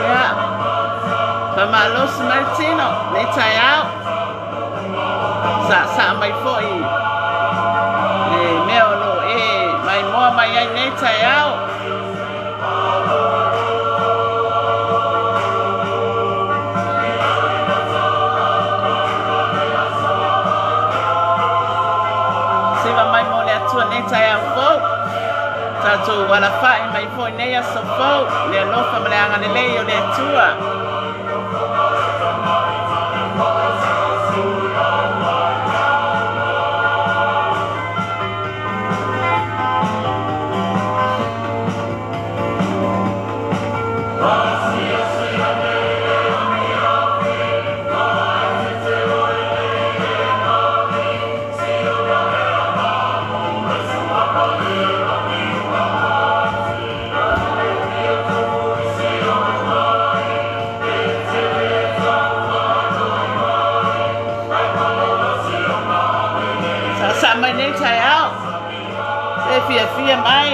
Ia, faamalosi mai le tino nei taeao, saasaa mai foi le mea o lo o e maimoa mai ai nei taeao. Siva mai mo le Atua nei taeao fou. Tatou alafai mai foi nei aso fou, le alofa ma le agalelei o le Atua. Saasaa mai nei taeao, se fiafia mai.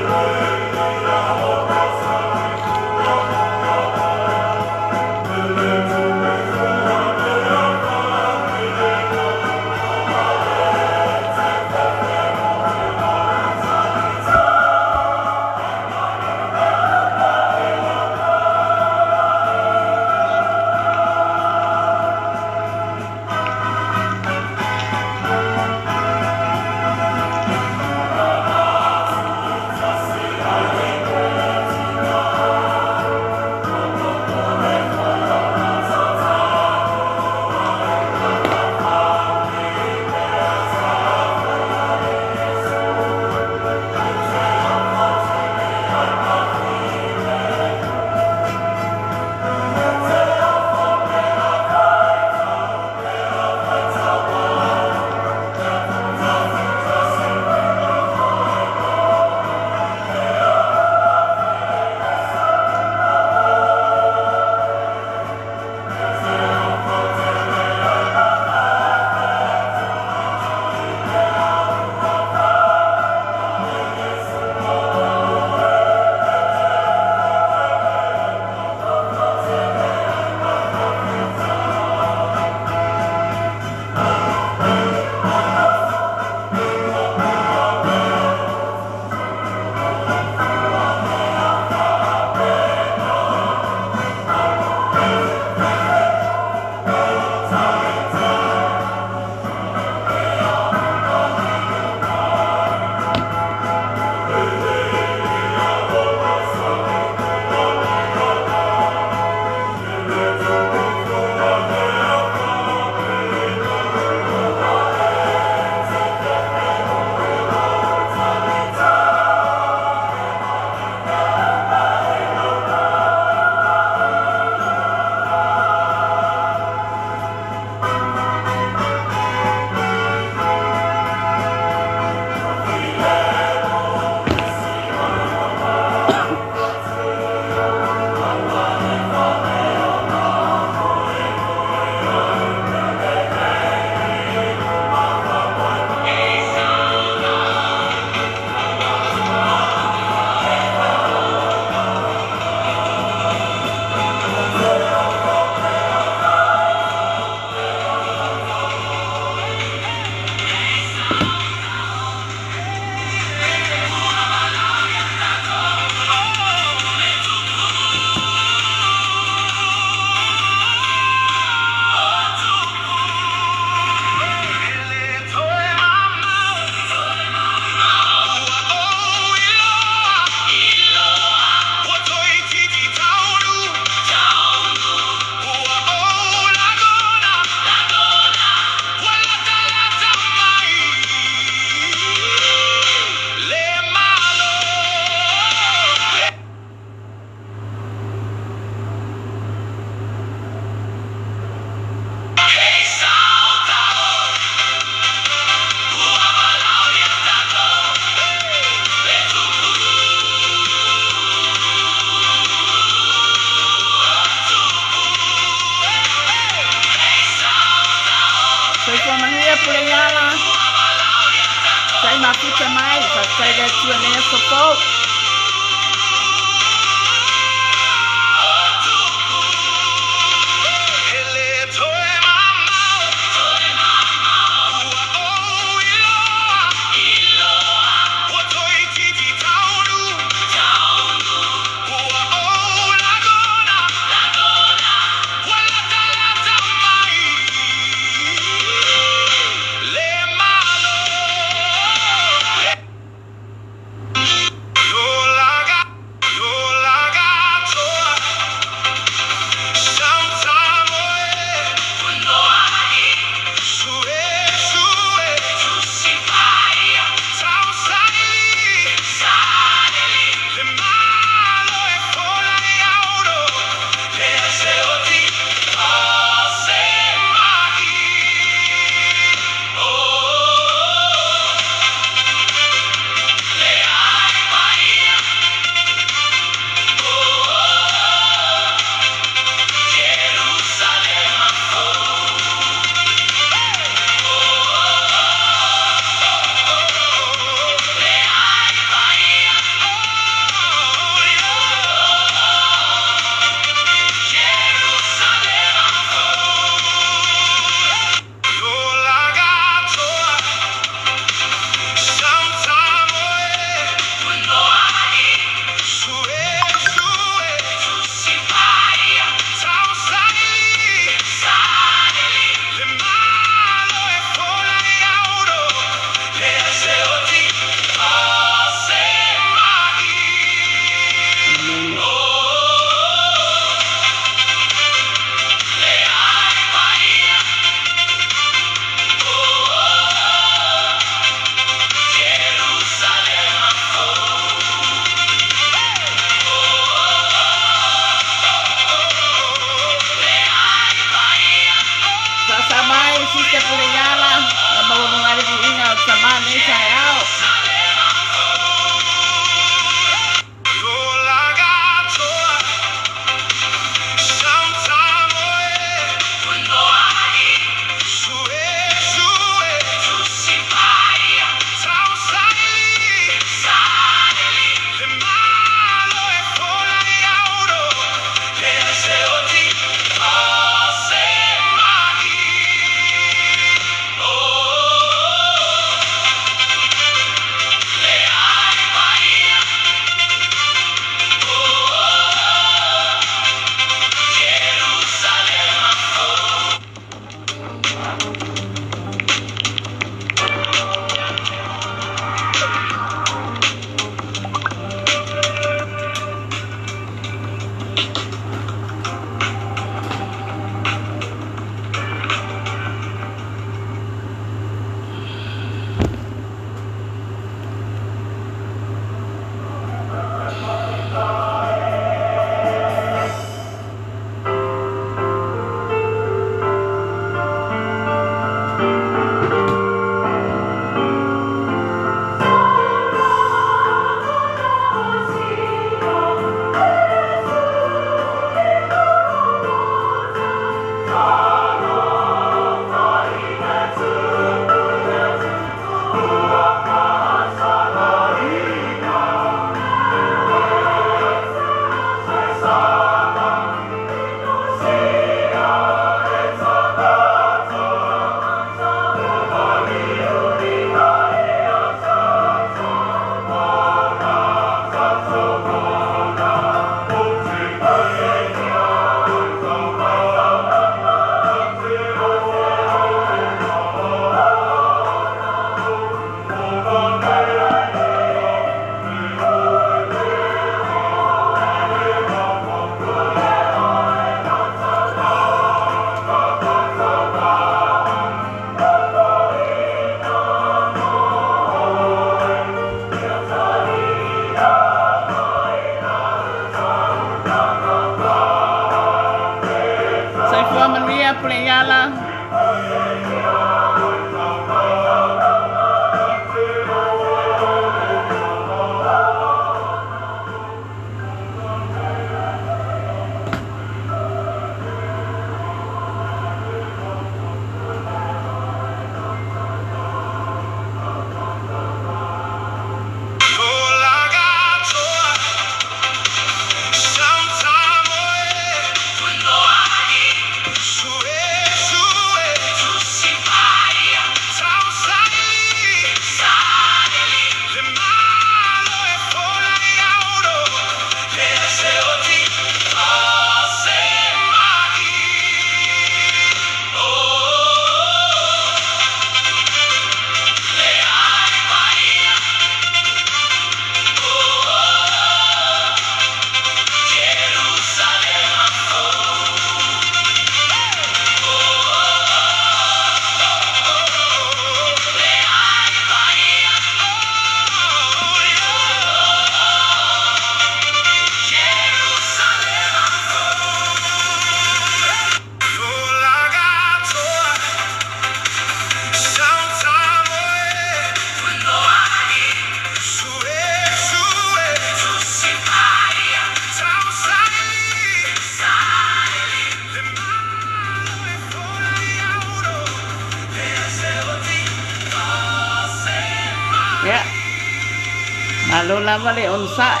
Malo lava le onosai.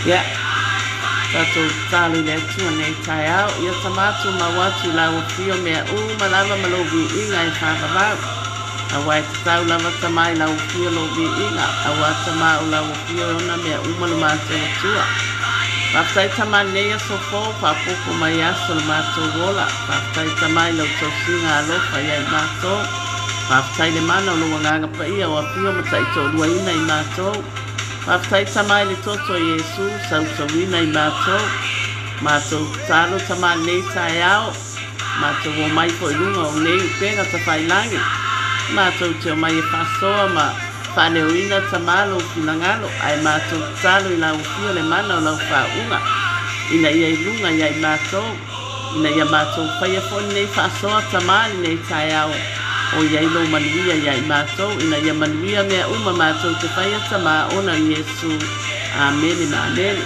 Ia, tatou tatalo i le Atua nei taeao, ia tama atu mau atu i lau afio mea uma lava ma lou viiga e faavavau. Aua e tatau lava tama i lau afio lou viiga, aua tama o lau afio e ona mea uma lo matou Atua. Faafetai tama i lenei aso fou, faaopoopo mai aso lo matou ola. Faafetai tama i lau tausiga alofa ia i matou. Faafetai i le mana o lou Agaga Paia o afio ma taitoaluaina i matou. Faafetai Tama i le toto o Iesu sausauina i matou. Matou tatalo Tama i lenei taeao, matou omai foi i luga o nei upega tafailagi. Matou te omai e faasoa ma faaleoina Tama lou finagalo, ae matou tatalo i lau afio le mana o lau faauuga ina ia i luga ia i matou. Ina ia matou faia foi lenei faasoa Tama i lenei taeao, o i ai lou manuia ia i matou, ina ia manuia mea uma matou te faia Tama ona o Iesu. Amene ma Amene.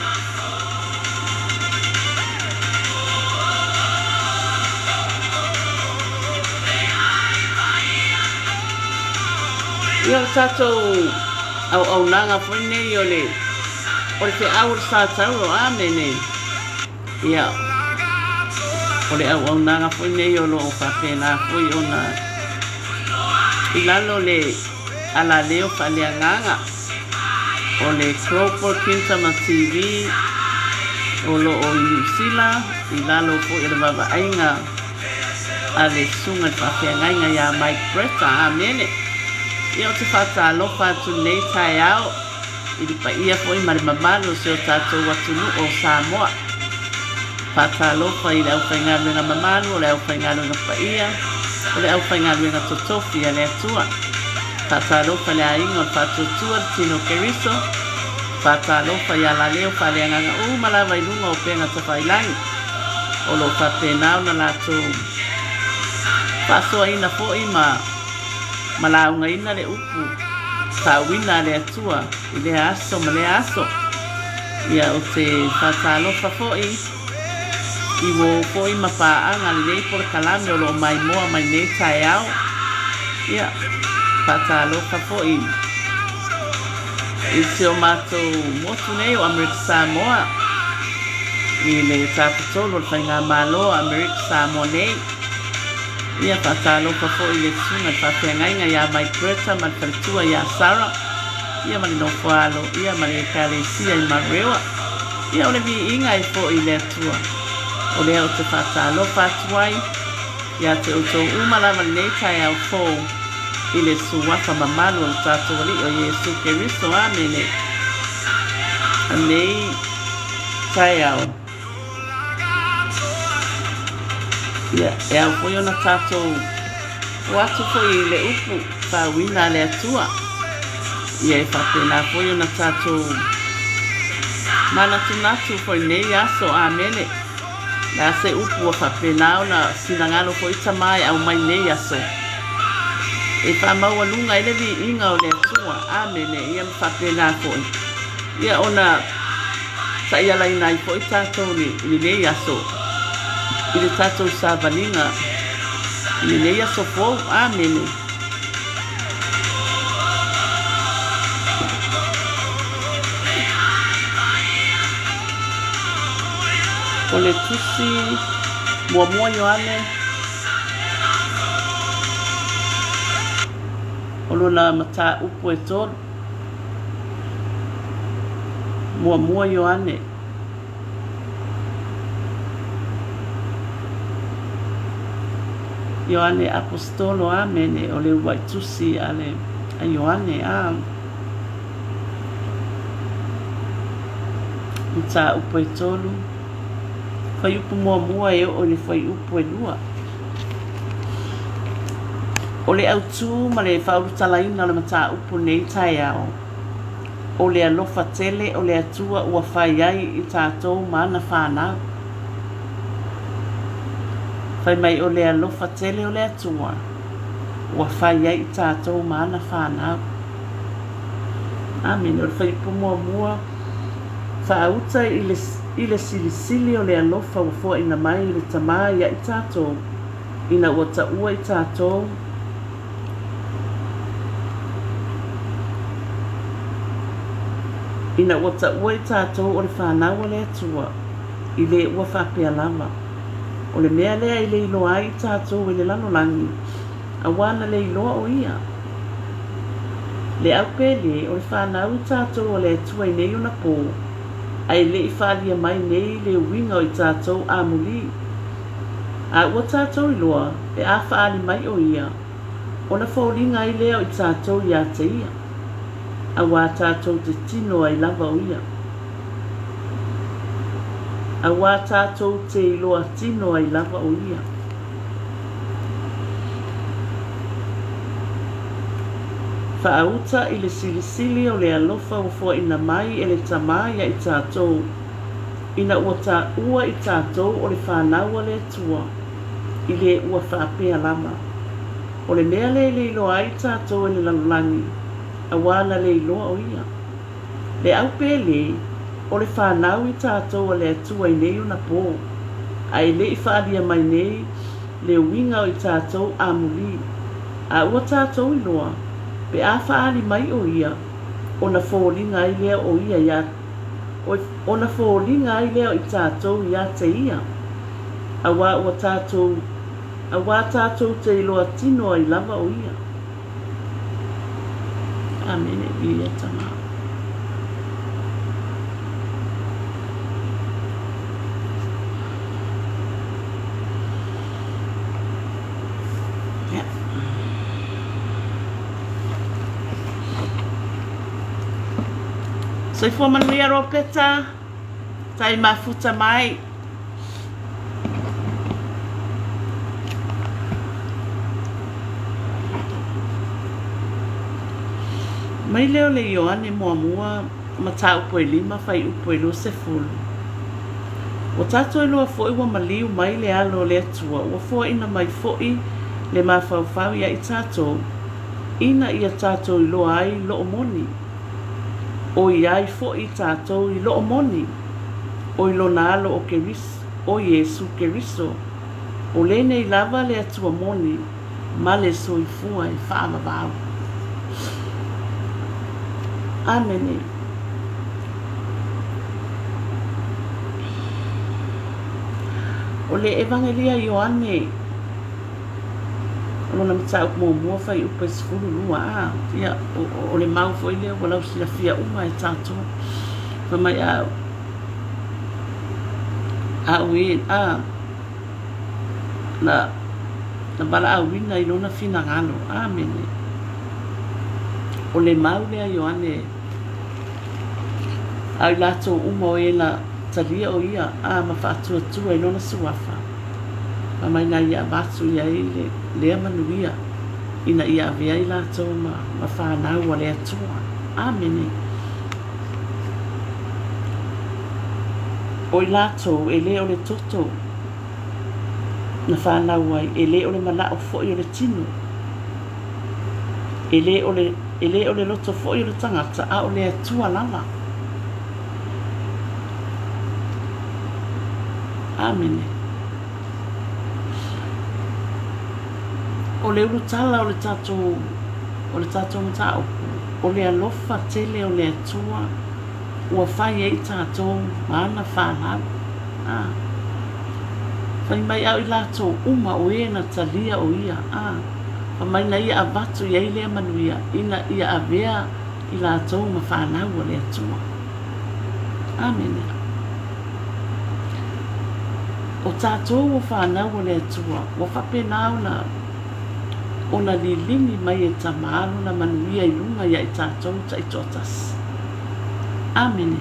Ia o le tatou auaunaga foi lenei o le o le feau o le sa tauro. Amene. Ia, o le auaunaga foi nei o lo o faapena foi ona i lalo le alaleo faaleagaga o le Global Kingdom TV o lo o i Niu Sila, i lalo foi o le vaavaaiga a le Susuga i le Faafeagaiga ia Mike Bretta. Amene. Ia, ou te faatalofa atu i lenei taeao. I le paia foi ma le mamalu o si o tatou atunuu o Samoa. Faatalofa i le aufaigaluega mamalu, o le aufaigaluega paia, o le aufaigaluega totofi a le Atua. Faatalofa i le aiga o le Faatuatua, le Tino Keriso. Faatalofa i alaleo faaleagaga uma lava i luga o upega tafailagi o lo o faapena ona latou faasoaina foi ma ma laugaina le upu faauina a le Atua i lea aso ma lea aso. Ia, ou te faatalofa foi i uō foi ma paaga lenei polokalame o lo o maimoa mai nei taeao. Ia, faatalofa foi i si o matou motu nei o Amerika Samoa i le Tafatolu o le Faigamalo o Amerika Samoa nei. Ia, faatalofa foi i le Susuga i le Faafeagaiga ia Mike Greta ma le faletua ia Sarah, ia ma le nofoaalo, ia ma le Ekalesia i Manurewa. Ia, o le viiga e foi i le Atua, o lea ou te faatalofa atu ai ia te outou uma lava lenei taeao fou i le Suafa mamalu o le tatou Alii o Iesu Keriso. Amene. Lenei taeao. Ia, e ao foi ona tatou o atu foi i le upu faauiina a le Atua. Ia e faapena foi ona tatou manatunatu foi nei aso. Amene. Le a se upu ua faapena ona finagalo foi Tama e aumai nei aso. E faamaualuga ai le viiga o le Atua. Amene. Ia ma faapena foi. Ia ona taialaina ai foi tatou i lenei aso, i le tatou savaliga i lenei aso fou. Amene. O le tusi muamua Ioane o lona mataupu e tolu. Muamua Ioane. Ioane Aposetolo, Amene, o le uluai tusi a le a Ioane, a. Mataupu e tolu, fuaiupu muamua e oo i le fuaiupu e lua. O le autū ma le faaulutalaina o le mataupu i lenei taeao, o le alofa tele o le Atua ua fai ai i tatou ma ana fanau. Fai mai o le alofa tele o le Atua ua fai ai i tatou ma ana fanau. Amene. O le fuaiupu muamua, faauta i le, i le silisili o le alofa ua foaina mai i le Tama ia i tatou, ina ua taua i tatou. Ina ua taua i tatou o le fanau a le Atua, i le ua faapea lava. O le mea lea e le iloa ai i tatou e le lalolagi, auā na le iloa o Ia. Le au pele, o le fanau i tatou a le Atua i nei ona pō, a e le i faalia mai nei le uiga o i tatou amulī. A ua tatou iloa, pe a faaali mai o Ia, ona foliga ai lea o i tatou iā te Ia, auā tatou te tino ai lava o Ia. Auā tatou te iloa tino ai lava o Ia. Faauta i le silisili o le alofa ua foaina mai e le Tama ia i tatou, ina ua taua i tatou o le fanau a le Atua, i le ua faapea lava. O le mea lea e le iloa ai tatou e le lalolagi, auā na le iloa o Ia. Le au pele, o le fanau i tatou a le Atua i nei ona pō, a e le i faalia mai nei le uiga o i tatou amulī. A ua tatou iloa, pe a faaali mai o Ia, ona foliga ai lea o Ia iā, ona foliga ai lea o i tatou iā te Ia, auā ua tatou, auā tatou te iloa tino ai lava o Ia. Amene, viia Tama. Ia. Soifua manuia Ropeta, tai mafuta mai. Mai lea o le Ioane muamua mataupu e lima fuaiupu e 20. Ua tatou iloa foi ua maliu mai le Alo o le Atua, ua foaina mai foi le mafaufau ia i tatou, ina ia tatou iloa ai loo moni. ʻOiai foi tatou i loo moni, ʻo i lona Alo o o Iesū Keriso, ʻo lenei lava le Atua moni ma le soifua e faavavau. Amene. O le Evagelia Ioane, o lona mataupu muamua fuaiupu e 12, a, ia, o, o le mau foi lea ua lausilafia uma e tatou. Fai mai a, a o e, a, na, na valaauina i lona finagalo. Amene. O le mau lea Ioane, a i latou uma o e na talia o ia, a ma faatuatua i lona suafa, fai mai na ia avatu i ai le, lea manuia, ina ia avea i latou ma, ma fanau a le Atua. Amene. O i latou e le o le toto na fanau ai, e le o le manaʻo foi o le tino, e le o le, e le o le loto foi o le tagata, a o le Atua lava. Amene. O le ulutala o le tatou, o le tatou mataupu, o le alofa tele o le Atua ua fai ai tatou ma ana fanau. A. Fai mai a o i latou uma o e na talia o ia. A. Fai mai na ia avatu i ai lea manuia ina ia avea i latou ma fanau a le Atua. Amene. O tatou o fanau a le Atua, ua faapena ona ona liligi mai e Tama lona manuia i luga ia i tatou taitoatasi. Amene.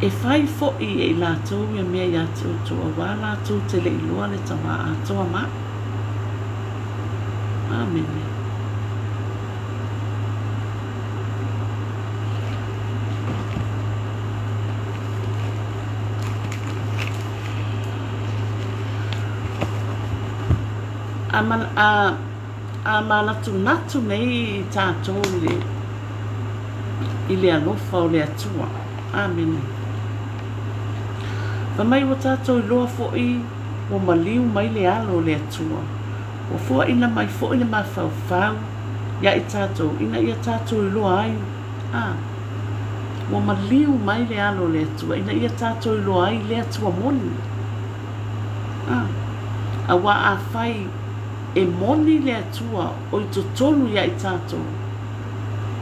E fai foi e i latou ia mea ia te outou auā latou te le iloa le Tama atoa ma aʻu. Amene. A, man, a, a manatunatu nei i tatou i le, i le alofa o le Atua. Amene. Fai mai ua tatou iloa foi ua maliu mai le Alo o le Atua, ua foaina mai foi le mafaufau ia i tatou ina ia tatou iloa ai A, ua maliu mai le Alo o le Atua ina ia tatou iloa ai le Atua moni. A, auā afai e moni le Atua o i totonu ia i tatou,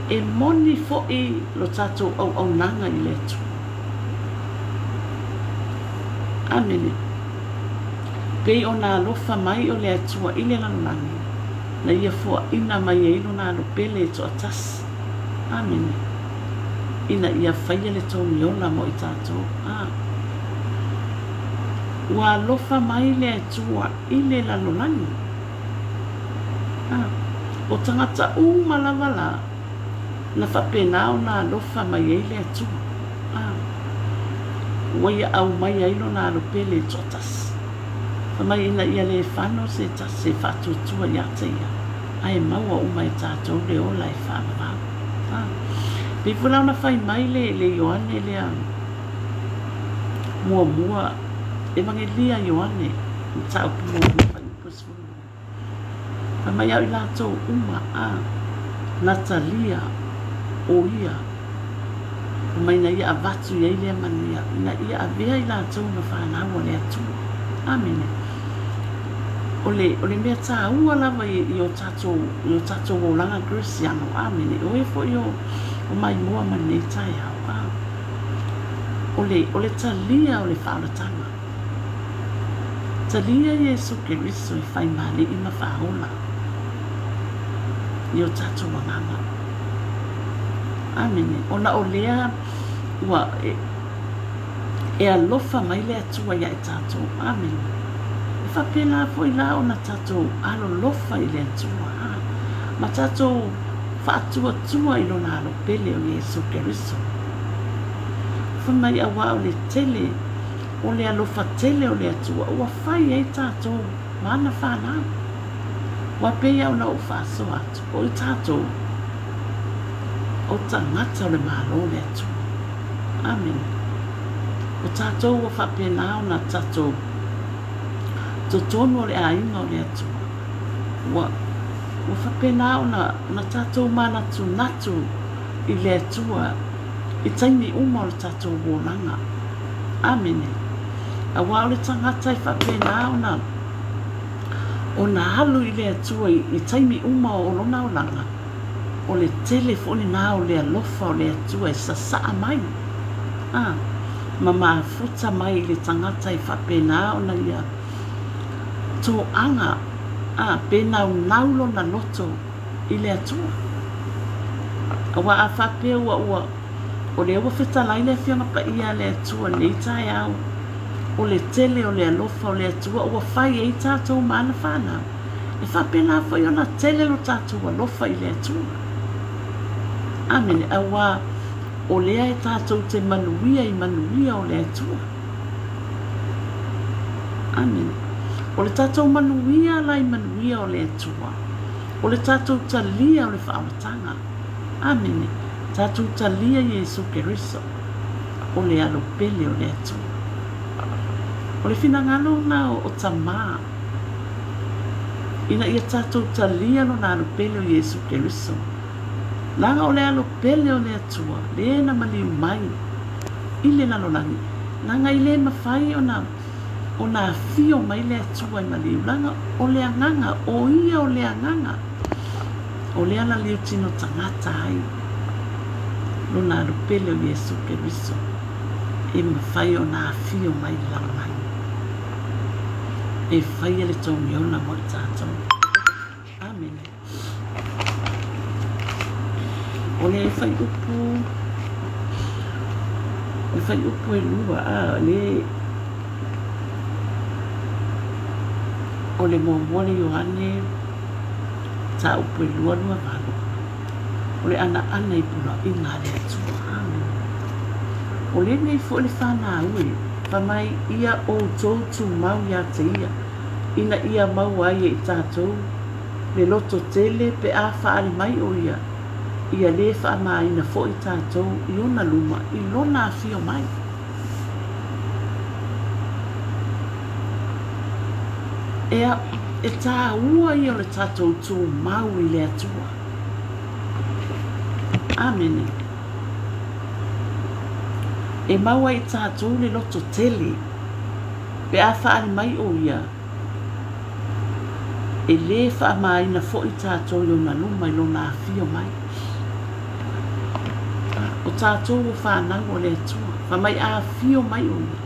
e moni foi lo tatou auaunaga i le Atua. Amene. Pei ona alofa mai o le Atua i le lalolagi, na Ia foaina mai ai Lona Alo pele e toatasi. Amene. Ina ia faia le togiola mo i tatou. A. Ua alofa mai le Atua i le lalolagi. A. O tagata uma lava la, na faapena ona alofa mai ai le Atua. A. Ua Ia aumai ai Lona Alo pele e toatasi. Fai mai ina ia le fano se tasi e faatuatua ia te ia, ae maua uma e tatou le ola e faavavau. A. Pei foi la ona fai mai le, le Ioane lea muamua, Evagelia Ioane, mataupu muamua fuaiupu e 12. Fai mai au i latou uma, a, na talia o ia, fai mai na ia avatu i ai lea manuia, ina ia avea i latou ma fanau a le Atua. Amene. O le, o le mea tāua lava i, i o tatou, i o tatou olaga Kerisiano, amene, o e foi o, o maimoa ma lenei taeao, a, o le, o le talia o le faaolataga. Talia Iesu Keriso e fai ma Alii ma Faaola i o tatou agaga. Amene. Ona o lea ua e, e alofa mai le Atua ia i tatou. Amene. E faapena foi la ona tatou alolofa i le Atua, a, ma tatou faatuatua i Lona Alo pele o Iesu Keriso. Fai mai auā o le tele O le alofa tele o le Atua ua fai ai tatou ma ana fanau. Ua pei ona ou faasoa atu, o i tatou o tagata o le Malo o le Atua. Amene. O tatou ua faapena ona tatou totonu o le aiga o le Atua. Ua, ua faapena ona, ona tatou manatunatu i le Atua i taimi uma o le tatou olaga. Amene. Auā o le tagata e faapena ona, ona alu i le Atua i, i taimi uma o lona olaga, o le tele foi lena o le alofa o le Atua e sasaa mai, a, ma mafuta mai i le tagata e faapena ona ia toaga, a, pe naunau lona loto i le Atua. Auā a faapea ua, ua, o lea ua fetalai le Afioga Paia a le Atua i lenei taeao, o le tele o le alofa o le Atua ua fai ai tatou ma ana fanau, e faapena foi ona tele lo tatou alofa i le Atua. Amene. Auā o lea e tatou te manuia i manuia o le Atua. Amene. O le tatou manuia la i manuia o le Atua, o le tatou talia o le faaolataga. Amene. Tatou talia Iesu Keriso, o le Alo pele o le Atua. O le finagalo lena o Tamā, ina ia tatou talia Lona Alo pele o Iesu Keriso, leaga o le Alo pele o le Atua, lē na maliu mai i le lalolagi, leaga e le mafai ona ona afio mai le Atua i maliu, leaga o le Agaga, o Ia o le Agaga, o lea na liutino tagata ai Lona Alo pele o Iesu Keriso e mafai ona afio mai i le lalolagi e faia le togiola mo i tatou. Amene. O le fuaiupu, o le fuaiupu e lua, a, le, o le muamua le Ioane, mataupu e 228, o le anaana i poloaiga a le Atua. Amene. O lenei foi le fanau e, fai mai, ia outou tumau ia te ia, ina ia maua ai e i tatou le loto tele pe a faaali mai o ia, ia lē faamāina foi tatou i ona luma i lona afio mai. Ea, e tāua ia o le tatou tumau i le Atua. Amene. E mau ai i tātou le loto tele pe a faaali mai ʻo ia, e lē faamāina foʻi tātou i ona luma i lona afio mai. O tātou o whānau o le Atua, fai mai a afio mai ʻo ia,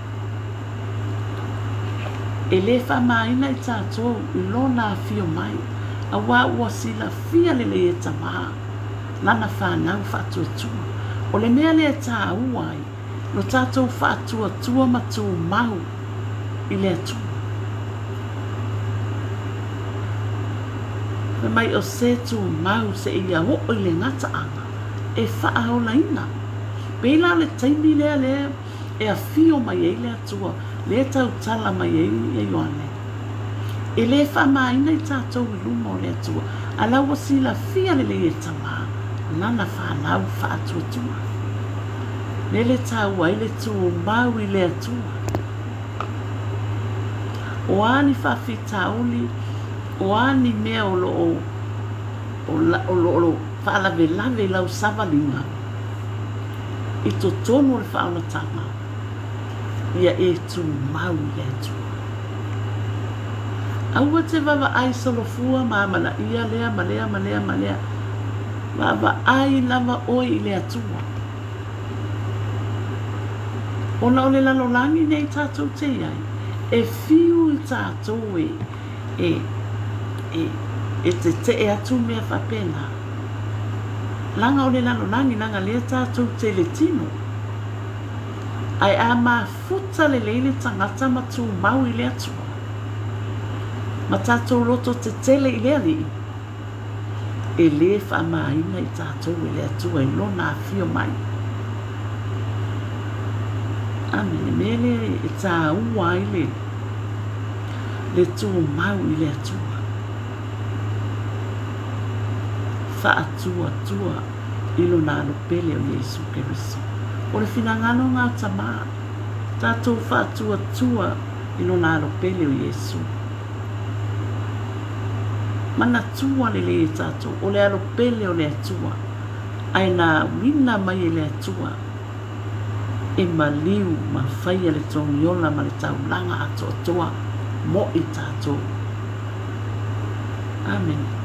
e lē faamāina i tātou i lona afio mai, auā ua silafia lelei e Tamā lana whānau faatuatua. O le mea lea e tāua ai lo tātou faatuatua ma tumau i le Atua. Fai mai o se tumau seia oo i le gataaga e faaolaina. Pei la o le taimi lea lea e afio mai ai le Atua, lea e tautala mai ai ia Ioane. E lē faamāina i tātou i luma o le Atua, a la ua silafia lelei e Tamā lana whānau faatuatua. Mea le tāua ai le tumau i le Atua. O a ni faafitauli, o a ni mea o lo o, o lo o faalavelave i lau savaliga i totonu o le faaolataga, ia e tumau i le Atua. Aua te vavaai solofua ma amanaia lea ma lea ma lea ma lea. Vaavaai lava oe i le Atua. Ona o le lalolagi nei tātou te i ai, e whiu i tātou e, e, e, e tetee atu mea faapena. Leaga o le lalolagi, leaga lea tātou te le tino. Ae a mafuta lelei le tagata ma tumau i le Atua, ma tātou loto tetele i le Alii, e lē faamāina i tātou e le Atua i Lona afio mai. Amene. Mea lea e tāua ai le, le tumau i le Atua. Faatuatua i Lona alo pele o Iesu Keriso. O le finagalo ngā Tamā, tātou faatuatua i Lona alo pele o Iesu. Manatua lelei e tātou, o le alo pele o le Atua, ae na uina mai e le Atua e maliu ma faia le togiola ma le taulaga atoatoa mo i tātou. Amene.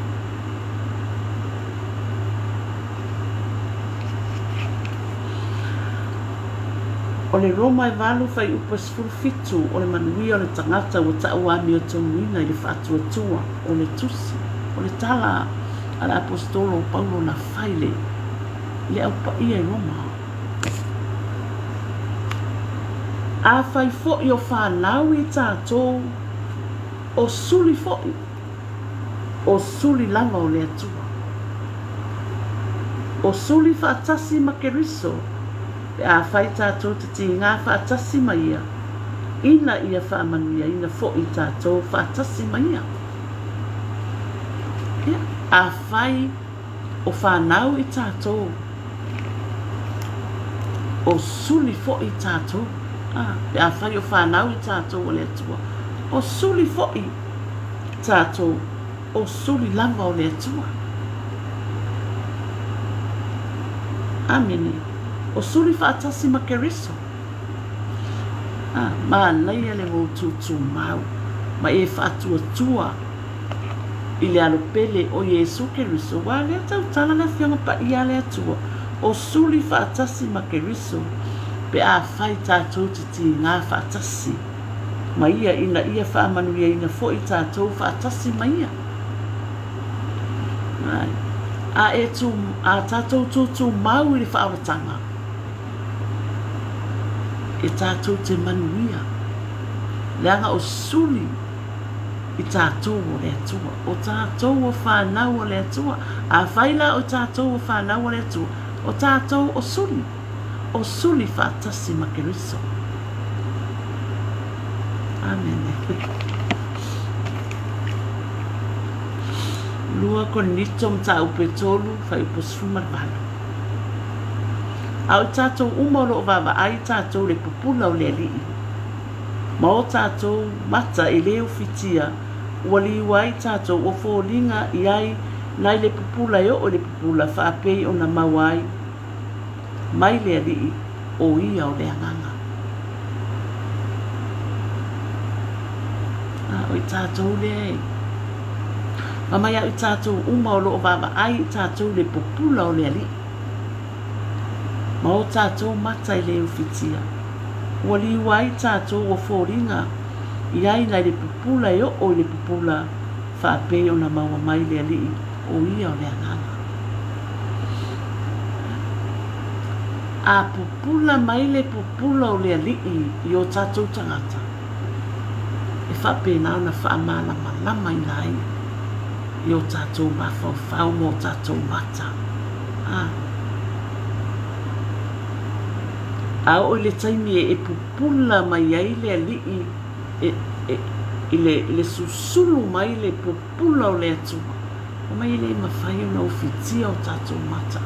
O le Roma e valu fuaiupu e 17 o le manuia o le tagata ua taua amiotonuina i le faatuatua o le tusi o le tala a le Aposetolo o Paulo na fai i le Au Paia i Roma. Afai foi o fanau i tatou, o suli foi, o suli lava o le Atua. O suli faatasi ma Keriso, pe afai tatou te tīgā faatasi ma Ia, ina ia faamanuiaina foʻi tatou faatasi ma Ia. Ia, afai o whanau i tatou, o suli foʻi tatou, a, pe afai o whanau i tatou o le Atua, o suli foʻi tatou, o suli lava o le Atua. Amene. O suli faatasi ma Keriso. A, manaia le mou tūtūmau, ma e faatuatua i le alo pele o Iesu Keriso, ua lea tautala le Afioga Paia a le Atua, o suli faatasi ma Keriso, pe afai tatou te tīgā faatasi ma Ia ina ia faamanuiaina foʻi tatou faatasi ma Ia. Āe. A e tū, a tatou tūtūmau i le faaolataga, e tatou te manuia, leaga o suli i tatou o le Atua, o tatou o whanau o le Atua. Afai la o tatou o whanau o le Atua, o tatou o suli, o suli faatasi ma Keriso. Amene. Lua Korinito mataupu e tolu, fuaiupu 18. A o i tatou uma o lo o vaavaai i tatou i le pupula o le Alii, ma o tatou mata e lē ufitia, ua liua ai tatou, ua foliga i ai nai le pupula e oo i le pupula, faapei ona maua ai mai le Alii O ia o le Agaga. A o i tātou lea e Fai mai au i tātou uma o lo o vaavaai i tātou i le pupula o le Alii, ma o tātou mata e le ufitia, ua liua ai tātou ua foliga i ai nai le pupula e oo i le pupula faapei ona maua mai le Alii, o ia o le Agaga. A pupula mai le pupula o le Alii i o tātou tagata, e faapena ona faamalamalamaina ai i o tātou mafaufau ma o tātou mata. A, a oo i le taimi e pupula mai ai le Alii e, e, i le, i le susulu mai le pupula o le Atua, Omai e le mafai ona ufitia o tatou mata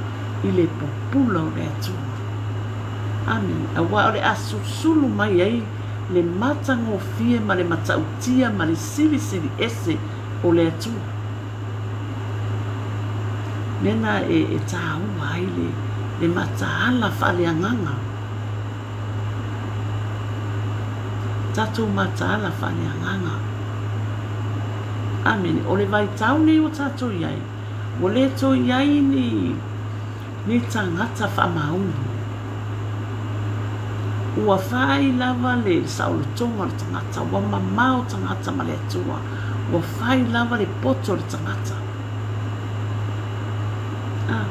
i le pupula o le Atua. Amene. Aua o le a susulu mai ai le matagofie ma le matautia ma le silisili ese o le Atua. Mea na e, e tāua ai le, le mataala faaleagaga. Tatou mataala faaleagaga. Amene. O le vaitau nei ua tatou i ai, ua le toe i ai ni, ni tagata faamaoni. Ua fai lava le saolotoga o le tagata, ua mamao tagata ma le Atua, ua fai lava le poto o le tagata. Ah.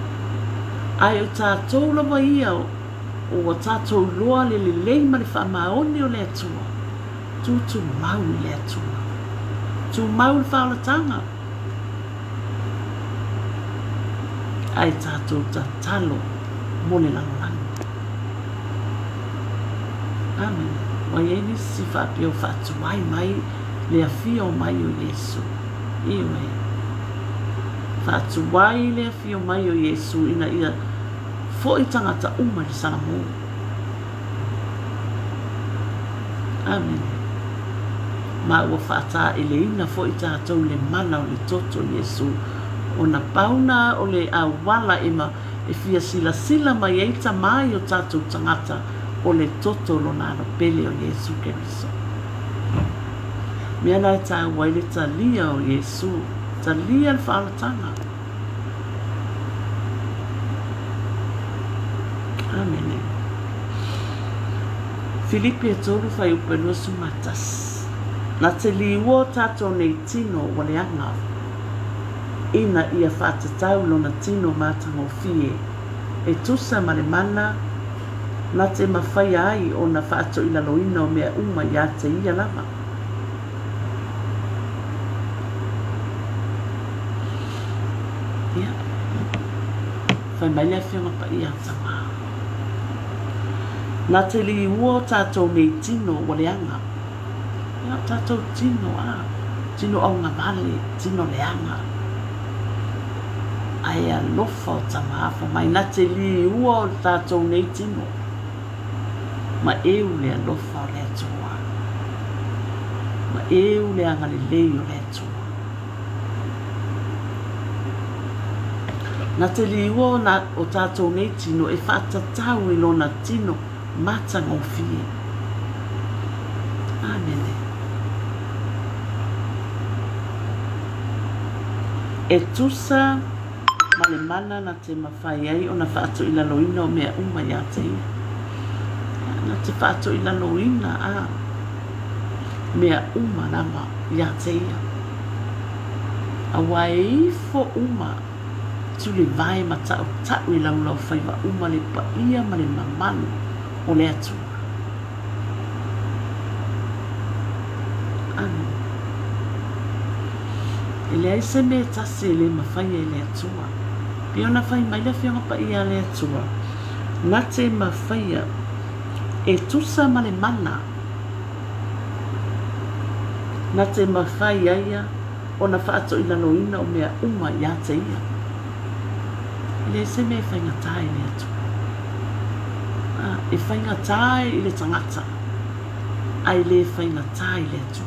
Ae o tatou lava ia ua tatou iloa le lelei ma le faamaoni o le Atua, Tūtūmau i le Atua. Tumau i le faaolataga. Ae tatou tatalo mo le lalolagi. Amene. Ua i ai nisi faapea ua faatuai mai le afio mai o Iesu. Ioe. Faatuai le afio mai o Iesu ina ia foi tagata uma i le Salamo. Amene. Ma ua faataeleina foi tatou i le mana o le toto o Iesu, ona pau na o le auala e ma e fia silasila mai ai Tama i o tatou tagata, o le toto o Lona Alo pele o Iesu Keriso. Mea la e taua ai le talia o Iesu, talia le faaolataga. Amene. Filipi e 3 fuaiupu e 21. Na te liua o tātou nei tino ua leaga, ina ia faatatau lona tino matagofie, e tusa ma le mana na te mawhaia ai ona faatoilaloina o mea uma ia te ia lava. Ia, fai mai le Afioga Paia a Tama. Na te liua o tātou nei tino ua leaga. Ia, o tātou tino, ā, tino augavale, tino leaga. Ae alofa o Tama, fai mai, na te liua o tātou nei tino. Ma eu le alofa o le Atua. Ma eu le agalelei o le Atua. Na te liua o, na, o tātou nei tino e whaatatau i lona tino matagofie. Amene. E tusa ma le mana na te mawhai ai ona whaatoilaloina o mea uma ia te ia. Na te whaatoilaloina a mea uma lava ia te ia. Aua e ifo uma tulevae ma taʻutaʻu i laulaufaiva uma le paia ma le mamalu o le Atua. Amene. E leai se mea e tasi e le mawhaia e le Atua. Pei ona fai mai le Afioga Paia a le Atua, na te mawhaia e tusa ma le mana na te mawhai ai ia ona whaatoilaloina o mea uma ia te ia. E leai se mea e faigata i le Atua. A, e faigata i le tagata, a e le faigata i le Atua.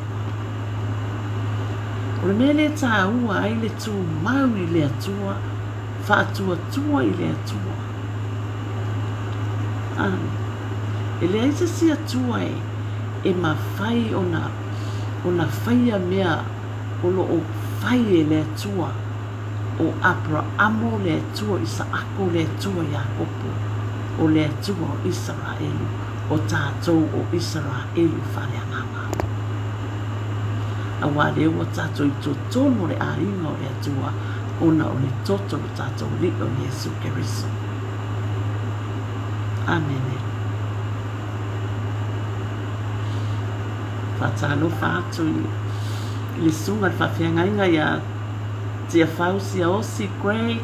O le mea lea e tāua ai le tumau i le Atua, faatuatua i le Atua. Amene. E leai se isi Atua e e mafai ona ona faia mea o lo o fai e le Atua o Aperaamo le Atua o Isaako le Atua o Iakopo, o le Atua o Isaraelu, o tatou o Isaraelu faaleagaga. Auā lea ua tatou i totonu o le aiga o le Atua ona o le toto o lo tatou Alii o Iesu Keriso. Amene. Faatalofa atu i le susuga i le faafeagaiga ia Tiafau Siaosi Grey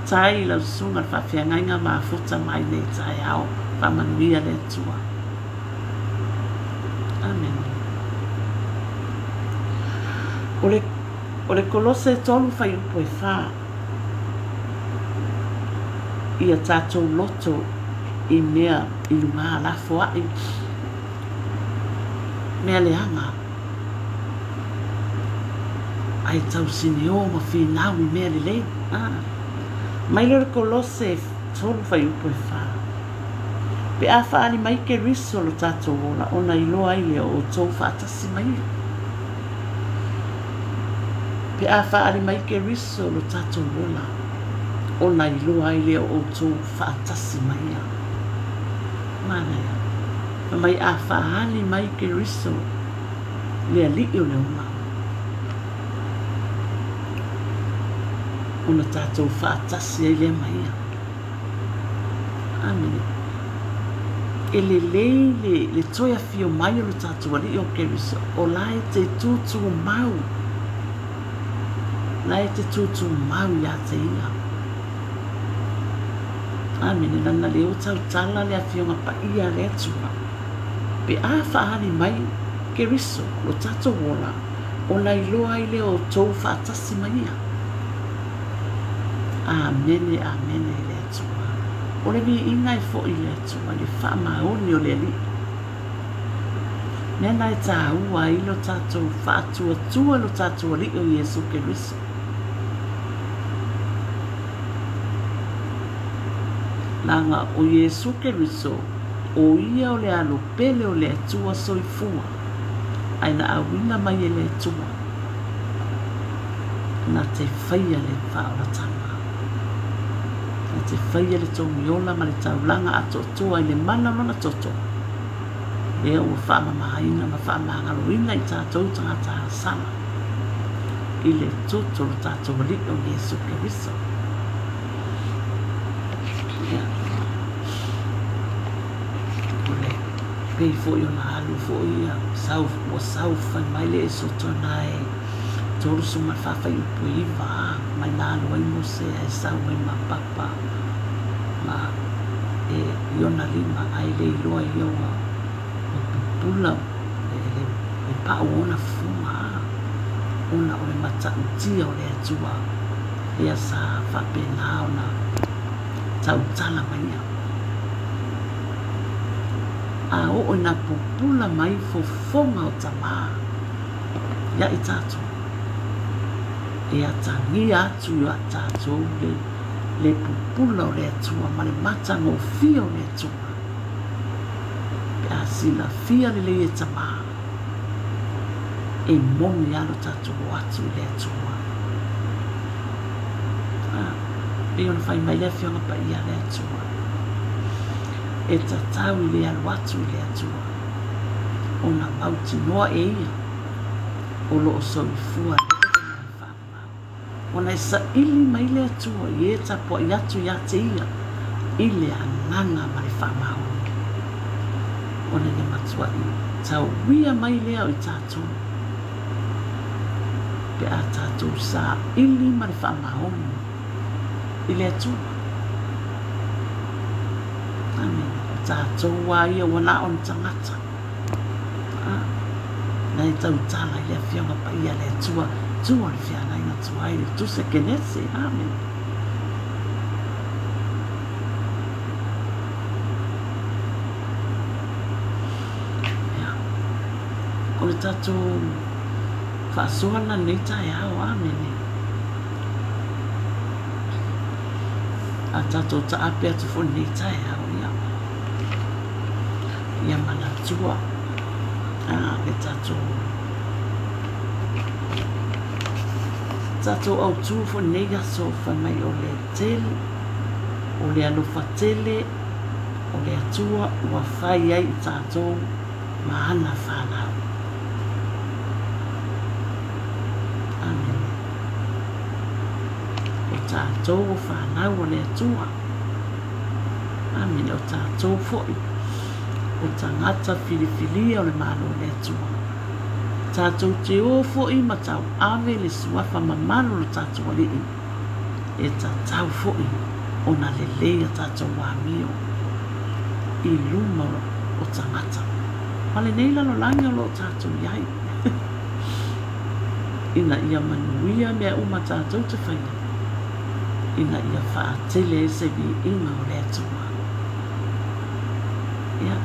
Tai i lau susuga i le faafeagaiga mafuta mai nei taeao. Faamanuia le Atua. Amene. O le, o le Kolose 3 fuaiupu e 4. Ia tatou loto i mea i luga lafoai mea leaga ae tausinio ma finau i mea lelei. Ah. Mai lea o le Kolose 3 fuaiupu e 4. Pe a faaali mai Keriso lo tatou ola, ona iloa ai lea o outou faatasi ma ia. Pe a faaali mai Keriso lo tatou ola, ona iloa ai lea o outou faatasi ma ia. Manaia. Fai mai a faaali mai Keriso le Alii o le ola, ona tatou faatasi ai lea ma ia. Amene. E lelei le, le toe afio mai o lo tatou Alii o Keriso, o la e te tūtū mau, la e te tūtū mau iā te ia. Amene. Lana le o tautala le afioga paia a le Atua. Pe a faaali mai Keriso lo tatou ola, ona iloa ai lea o outou faatasi ma ia. Amene, amene i le Atua. O le viiga e foi i le Atua i le faamaoni o le Alii. Mea na e tāua ai lo tatou faatuatua i lo tatou Alii o Iesu Keriso. Leaga o Iesu Keriso, o ia o le alo pele o le Atua soifua, ae na auina mai e le Atua. Na te faia le faaolatanga. Na te faia le togiola ma le taulaga atoatoa i le mana o lona toto, lea ua faamamaina ma faamagaloina i tatou tagata agasala i le toto o lo tatou Alii o Iesu Keriso. Ia. O le pei foi ona alu foi ia sau, ua sau fai mai le Esoto na e 34 fuaiupu e 9 a mai na alu ai Mose ae sau ai ma papa ma e i ona lima ae le iloa ia ua ua pupula le, le, le pau o ona fofoga a ona o le matautia o le Atua lea sa faapena ona tautala mai ia. A oo ina pupula mai fofoga o tamā ia i tatou, e atagia atu ia tatou le, le pupula o le Atua ma le matagofie o le Atua. Pe a silafia lelei e tamā, e moni lava lo tatou o atu i le Atua. A, pei ona fai mai le Afioga Paia a le Atua, e tatau i le alu atu i le Atua, ona mautinoa e ia o lo o soifua le faamau. Ona e saili mai le Atua i e tapuai atu iā te ia i le agaga ma le faamaoni. Ona ia matuai tauia mai lea o i tatou pe a tatou saili ma le faamaoni i le Atua. Amene. O tatou a ia ua na o ni tagata. A, na e tautala i le Afioga Paia a le Atua, tua o le feagaiga tuai le Tuse Kenese. Amene. Ia. O le tatou faasoa lena lenei taeao. Amene. A tatou taape atu foi lenei taeao, ia. Ia manatua le tatou tatou autū foi i lenei aso fai mai o le tele, o le alofa tele o le Atua ua fai ai i tatou ma ana fanau. Amene. O tatou o fanau a le Atua. Amene. O tatou foi o tagata filifilia o le Malo o le Atua. Tatou te o foi ma tauave le suafa mamalu o lo tatou Alii, e tatau foi ona lelei a tatou amio i luma o tagata ma lenei lalolagi o lo o tatou i ai, ina ia manuia mea uma tatou te faia, ina ia faatele ai se viiga o le Atua. Ia,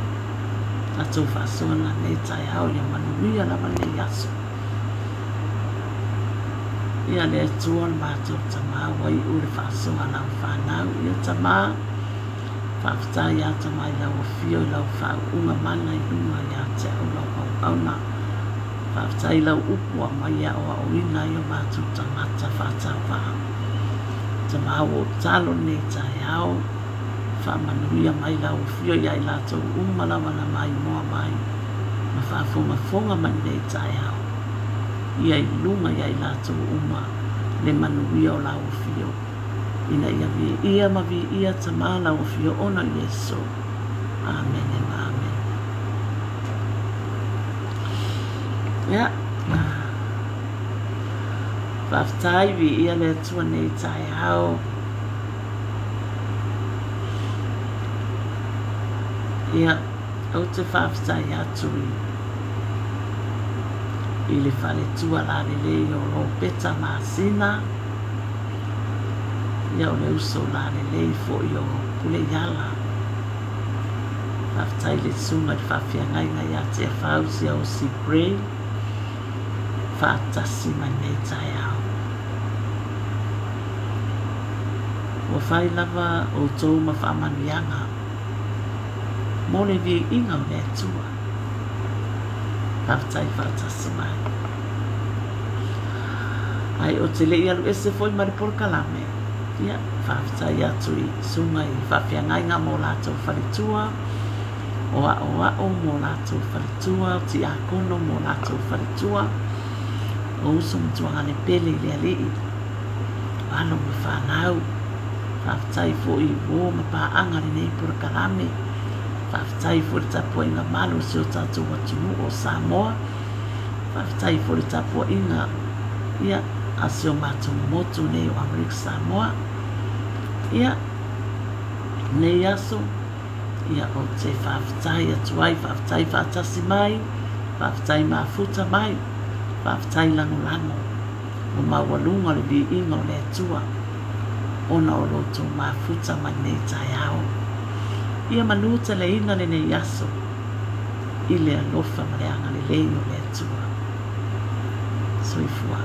tatou faasoa lenei taeao, ia manuia lava lenei aso. Ia le Atua le matou Tama ua iu le faasoa a lau fanau. Ia Tama, faafetai ia Tama i lau afio i lau faauuga mana i luga ia te au lau auauna. Faafetai i lau upu ua aumai e aoaoina ai o matou tagata faatauvaa. Tama ua ou talo lenei taeao, faamanuia mai lau afio ia i latou uma lava na maimoa mai ma faafogafoga mai lenei taeao. Ia i luga ia i latou uma le manuia o lau afio, ina ia viia ma viia Tama lau afio ona o Iesu. Amene ma amene. Ia, faafetai viia le Atua nei taeao. Ia, ou te faafetai atu i i le faletua lalelei o Ropeta Masina, ia o le uso lalelei foi o Puleiala. Faafetai i le Susuga i le Faafeagaiga ia Tiafau Siaosi Gray, faatasi mai lenei taeao. Ua fai lava outou ma faamanuiaga mo le viiga o le Atua. Faafetai faatasi mai. Ai ou te le i alu ese foi ma le polokalame, ia, faafetai atu i susuga i faafeagaiga mo latou faletua, o aʻoaʻo mo latou faletua, o tiakono mo latou faletua, o uso ma tuagane pele i le Alii, o alo ma fanau. Faafetai foi i uo ma paaga lenei polokalame. Faafetai foi i le tapuaiga malu o si o tatou atunuu o Samoa. Faafetai foi i le tapuaiga ia, a si o matou motu nei o Amerika Samoa. Ia, nei aso, ia, ou te faafetai atu ai, faafetai faatasi mai, faafetai mafuta mai, faafetai lagolago. Ua maualuga le viiga o le Atua ona o lo outou mafuta mai lenei taeao. Ia manuteleina lenei aso i le alofa ma le agalelei o le Atua. Soifua.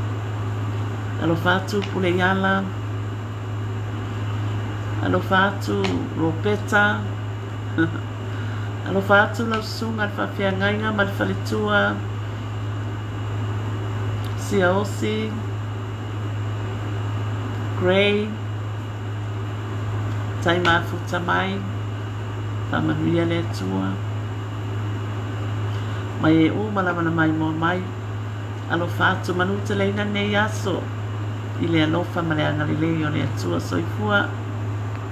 Alofa atu Puleiala, alofa atu Ropeta, alofa atu lau susuga i le faafeagaiga ma le faletua, Siaosi, Gray, Tai mafuta mai, faamanuia le Atua. Mai e uma lava na maimoa mai, alofa atu manuteleina lenei aso i le alofa ma le agalelei o le Atua. Soifua.